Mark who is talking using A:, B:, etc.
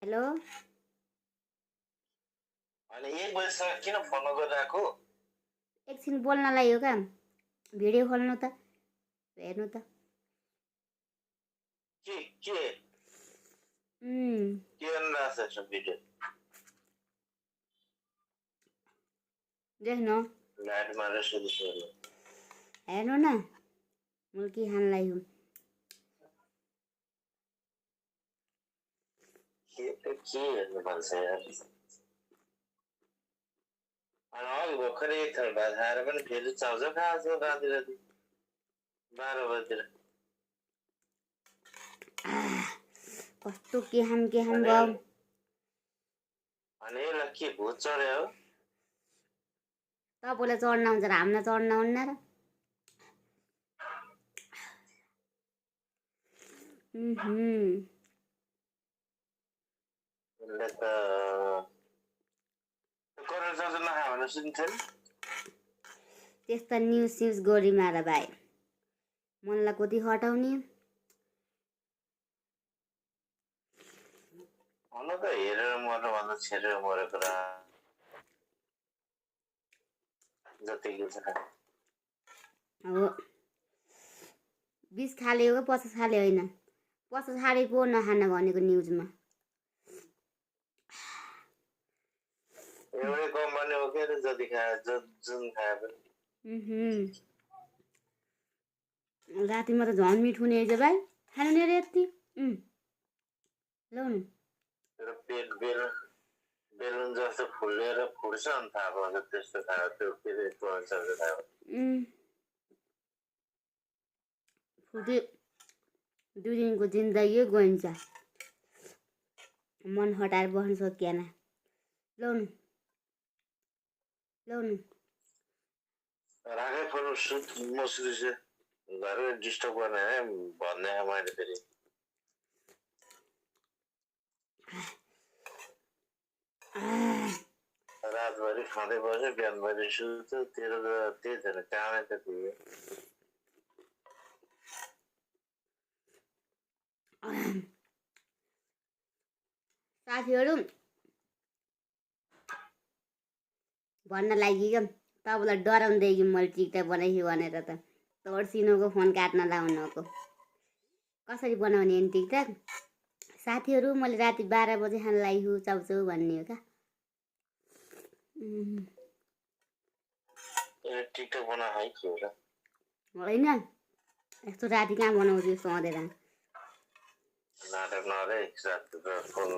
A: Hello
B: अनि 1 बजीसम्म किन फोन गरिरहेको?
A: एकछिन बोल्नलाई हो क्या भिडियो खोल्नु त हेर्नु त
B: के के
A: उम्,
B: के गरिरहेको छ भिडियो?
A: देख्नु
B: लाइट मारेर सुरु
A: हेर्नु न मुल्की खानलाई हो
B: के हेर्नु भन्छ यार? अनि अघि भर्खरै एक थाल भात खाएर पनि फेरि चाउचाउ खाएको छ राति राति 12 बजीतिर।
A: कस्तो के खाम
B: अनि
A: भयो
B: अनि यसलाई के भूत चढ्यो हो?
A: तपाईँलाई चढ्न हुन्छ र हामीलाई चढ्न हुन्न र
B: यसले त करेन्ट चार्जर नखायो भने सुन्थ्यो नि।
A: त्यस्ता न्युज स्युज गरी मार भाइ मनलाई कति हटाउने
B: हुन त हेरेर मर्नुभन्दा छेरेर मरेको र जतिको छ।
A: हो 20 खाले हो 50 खाले होइन 50 खाले पो नखान भनेको न्युजमा
B: एउटै कम्पनी हो के जति खाए जुन खाए पनि।
A: रातिमा त झन् मिठो हुने रहेछ भाइ खानु नि रे यति लौ न
B: पेट बेलुन जस्तो फुलेर फुट्छ अनि थाहा पाउँछ त्यस्तो खायो त्यो फेरि करेन्ट खायो
A: फुटी 2 दिनको जिन्दगी गइन्छ मन हटाएर बस्न सकिएन लौ न
B: राखै फोन सुत मसुरी चाहिँ घरमै डिस्टर्ब गर्ने है भन्ने मैले फेरि रातभरि खाँदै बस्यो बिहानभरि सुत्यो तेरो त त्यही छैन कामै त थियो।
A: साथीहरू भन्न लागि क्या तपाईँलाई डराउँदै कि मैले टिकटक बनाइयो भनेर त तर्सिनुको फोन काट्न लाउनुको कसरी बनाउने नि टिकटक साथीहरू मैले राति 12 बजे खान लाग्यो चाउचाउ भन्ने हो क्या
B: टिकटक बना है के होला
A: होइन यस्तो राति कहाँ बनाउँछु यस्तो अँधेरा
B: नाटक नरे रात फोन